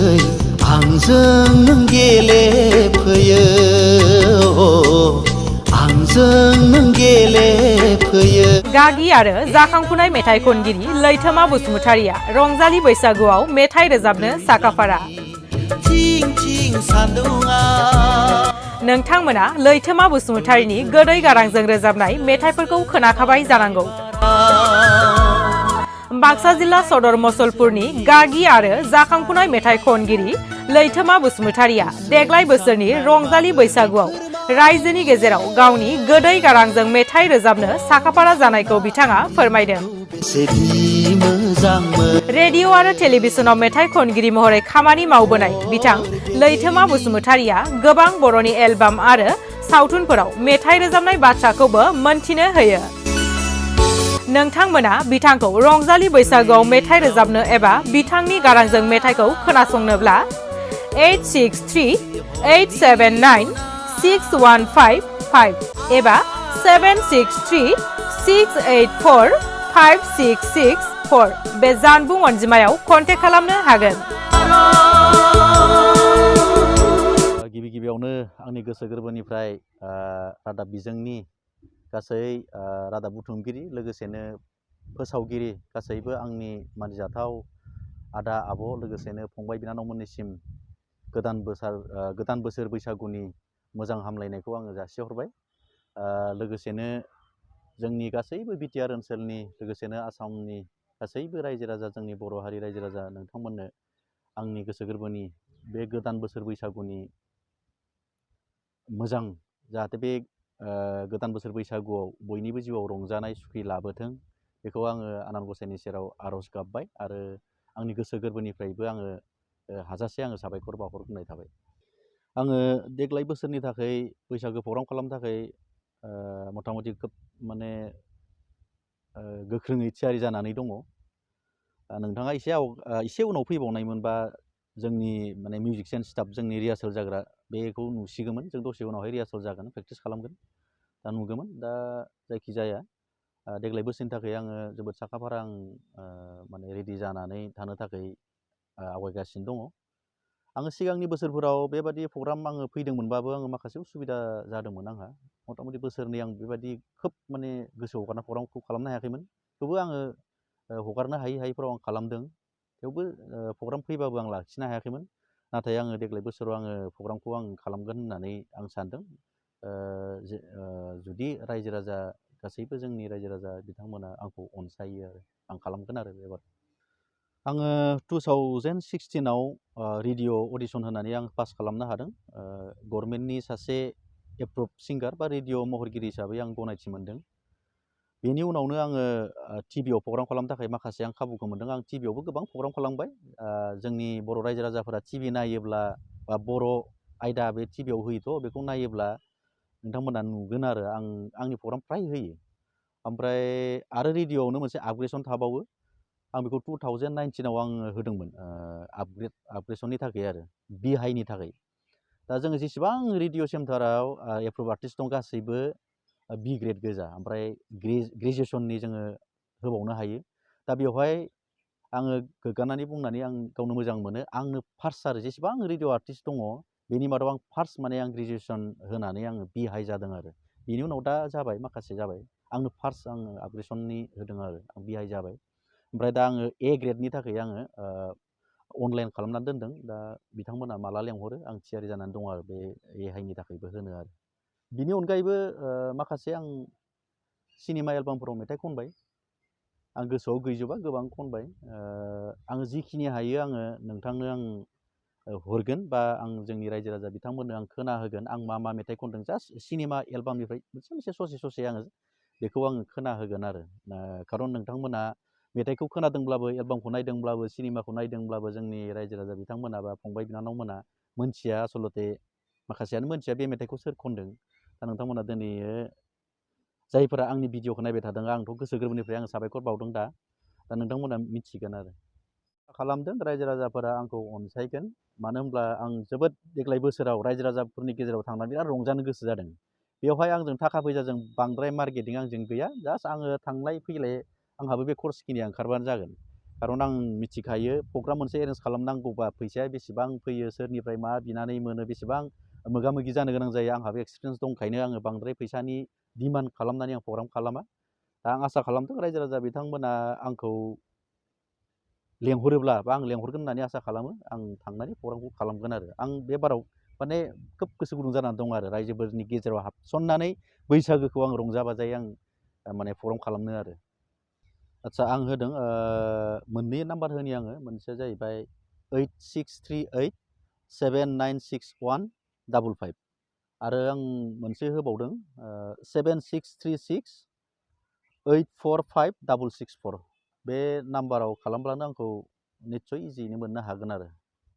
आंजों नों गेलेफैयो आंजों नों गेलेफैयो। गागि आरो जाखांफुनाय मेथाइ खनगिरि लैथोमा बसुमतारिया रंजालि बैसागुआव मेथाइ रोजाबनो साखाफारा। नोंथांमोना लैथोमा बसुमतारिनि गोदै गारांजों रोजाबनाय मेथाइफोरखौ खोनाखाबाय जानांगौ। बाक्सा जिल्ला सदर मसलपुरनि गागि आरो जाखांफुनाय मेथाइ खनगिरि लैथोमा बसुमतारिया देग्लाय बोसोरनि रंजालि बैसागुआव रायजोनि गेजेराव गावनि गोदै गारांजों मेथाइ रोजाबनो साखाफारा जानायखौ बिथाङा फोरमायदों। रेडिअ आरो टेलिभिजनाव मेथाइ खनगिरि महरै खामानि मावबोनाय बिथां लैथोमा बसुमतारिया गोबां बर'नि एलबाम आरो सावथुनफोराव मेथाइ रोजाबनाय बाथ्राखौबो मोनथिनो होयो। नोंथांमोना बिथांखौ रंजालि बैसागुआव मेथाइ रोजाबनो एबा बिथांनि गारांजों मेथाइखौ खोनासंनोब्ला 8638796155 एबा 7636845664 बे जानबुं अनजिमायाव कन्टेक्ट खालामनो हागोन। गिबियावनो आंनि गोसो गोरबोनिफ्राय रादाब बिजोंनि गासै रादाब बुथुमगिरि लोगोसेनो फोसावगिरि गासैबो आंनि मानिजाथाव आदा आब' लोगोसेनो फंबाय बिनानावमोननिसिम गोदान बोसोर बैसागुनि मोजां हामलायनायखौ आङो जासिहरबाय। लोगोसेनो जोंनि गासैबो बिटिआर ओनसोलनि लोगोसेनो आसामनि गासैबो रायजो राजा जोंनि बर' हारि रायजो राजा नोंथांमोननो आंनि गोसो गोरबोनि बे गोदान बोसोर बैसागुनि मोजां जाहाथे बे गोदान बोसोर बैसागुआव बयनिबो जिउआव रंजानाय सुखि लाबोथों बेखौ आङो आनान गसाइनि सेराव आर'ज गाबबाय आरो आंनि गोसो गोरबोनिफ्रायबो आङो हाजासे आङो साबायखर बावहरग्रोनाय थाबाय। आङो देग्लाय बोसोरनि थाखाय बैसागो प्रग्राम खालामनो थाखाय मथा मथि खोब माने गोख्रोङै थियारि जानानै दङ। नोंथाङा एसे उनाव फैबावनायमोनबा जोंनि माने मिउजिशियान स्टाफ जोंनि रिहार्सेल जाग्रा बेखौ नुसिगौमोन। जों दसे उनावहाय रिहार्सेल जागोन, प्रेक्टिस खालामगोन, दा नुगौमोन। दा जायखिजाया देग्लाय बोसोरनि थाखाय आङो जोबोद साखाफारा आं माने रेडि जानानै थानो थाखाय आवगायगासिनो दङ। आङो सिगांनि बोसोरफोराव बेबादि प्रग्राम आङो फैदोंमोनबाबो आङो माखासे उसुबिदा जादोंमोन आंहा। मथा मथि बोसोरनै आं बेबायदि खोब माने गोसो हगारना प्रग्रामखौ खालामनो हायाखैमोन। थेवबो आङो हगारनो हायिफोराव आं खालामदों। थेवबो प्रग्राम फैबाबो आं लाखिनो हायाखैमोन। नाथाय आङो देग्लाय बोसोराव आङो प्रग्रामखौ आं खालामगोन होननानै आं सानदों। जुदि रायजो राजा गासैबो जोंनि रायजो राजा बिथांमोना आंखौ अनसायो आरो आं खालामगोन आरो एबार। आङो 2016आव रेडिअ अडिसन होनानै आं पास खालामनो हादों। गभर्नमेन्टनि सासे एप्रुभ सिंगार बा रेडिअ महरगिरि हिसाबै आं गनायथि मोनदों। बेनि उनावनो आङो टिभिआव प्रग्राम खालामनो थाखाय माखासे आं खाबुखौ मोनदों। आं टिभिआवबो गोबां प्रग्राम खालामबाय। जोंनि बर' रायजो राजाफोरा टिभि नायोब्ला बा बर' आयदा बे टिभिआव होयोथ' बेखौ नायोब्ला नोंथांमोना नुगोन आरो आंनि प्रग्राम फ्राय होयो। ओमफ्राय आरो रेडिअआवनो मोनसे आपग्रेसन थाबावो। आं बेखौ 2019आव आङो होदोंमोन आपग्रेसननि थाखाय आरो बि हाइनि थाखाय। दा जोङो जेसेबां रेडिअ सेन्टाराव एप्रुभ आर्टिस्ट दं गासैबो बि ग्रेड गोजा। ओमफ्राय ग्रेजुवेसननि जोङो होबावनो हायो। दा बेवहाय आङो गोग्गानानै बुंनानै आं गावनो मोजां मोनो। आंनो फार्स्ट आरो जेसेबां रेडिअ आर्टिस्ट दङ बेनि मादाव आं फार्स्ट माने आं ग्रेजुवेसन होनानै आङो बि हाइ जादों आरो। बेनि उनाव दा जाबाय माखासे जाबाय। आंनो फार्स्ट आङो आपग्रेसननि होदों आरो आं बि हाइ जाबाय। ओमफ्राय दा आङो ए ग्रेडनि थाखाय आङो अनलाइन खालामनानै दोनदों। दा बिथांमोना माला लेंहरो आं थियारि जानानै दं आरो बे ए हाइनि थाखायबो होनो आरो। बिनि अनगायैबो माखासे आं सिनेमा एलबामफोराव मेथाइ खनबाय। आं गोसोआव गैजोबा गोबां खनबाय। आङो जिखिनि हायो आङो नोंथांनो आं हरगोन बा आं जोंनि रायजो राजा बिथांमोननो आं खोनाहोगोन आं मा मा मेथाइ खनदों। जास्ट सिनेमा एलबामनिफ्राय मोनसे ससे आङो बेखौ आङो खोनाहोगोन आरो। खारन नोंथांमोना मेथाइखौ खोनादोंब्लाबो एलबामखौ नायदोंब्लाबो सिनेमाखौ नायदोंब्लाबो जोंनि रायजो राजा बिथांमोना बा फंबाय बिनानावमोना मोनथिया आसलते माखासेयानो मोनथिया बे मेथाइखौ सोर खनदों। दा नोंथांमोना दिनै जायफोरा आंनि भिडिअखौ नायबाय थादों आंथ' गोसो गोरबोनिफ्राय आं साबायखर बावदों। दा नोंथांमोना मिथिगोन आरो खालामदों। रायजो राजाफोरा आंखौ अनसायगोन। मानो होनब्ला आं जोबोद देग्लाय बोसोराव रायजो राजाफोरनि गेजेराव थांनानै बिराद रंजानो गोसो जादों। बेवहाय आंजों थाखा फैसाजों बांद्राय मार्केटिं आंजों गैया। जास्ट आङो थांलाय फैलाय आंहाबो बे खरसखिनिया ओंखारबानो जागोन। खारन आं मिथिखायो प्रग्राम मोनसे एरेन्ज खालामनांगौबा फैसाया बेसेबां फैयो सोरनिफ्राय मा बिनानै मोनो बेसेबां मोगा मोगि जानो गोनां जायो आंहाबो एक्सपिरियेन्स दंखायनो आङो बांद्राय फैसानि डिमान्ड खालामनानै आं प्रग्राम खालामा। दा आं आसा खालामदों रायजो राजा बिथांमोना आंखौ लेंहरोब्ला बा आं लेंहरगोन होननानै आसा खालामो। आं थांनानै प्रग्रामखौ खालामगोन आरो आं बे बाराव माने खोब गोसो गुदुं जानानै दं आरो रायजोफोरनि गेजेराव हाबसननानै बैसागोखौ आं रंजा बाजायै आं माने प्रग्राम खालामनो आरो। आदसा आं होदों मोननै नाम्बार होनि आङो मोनसेया जाहैबाय 8638796155 आरो आं मोनसे होबावदों 7636845664 बे नाम्बाराव खालामब्लानो आंखौ निस्सय इजियैनो मोननो हागोन आरो।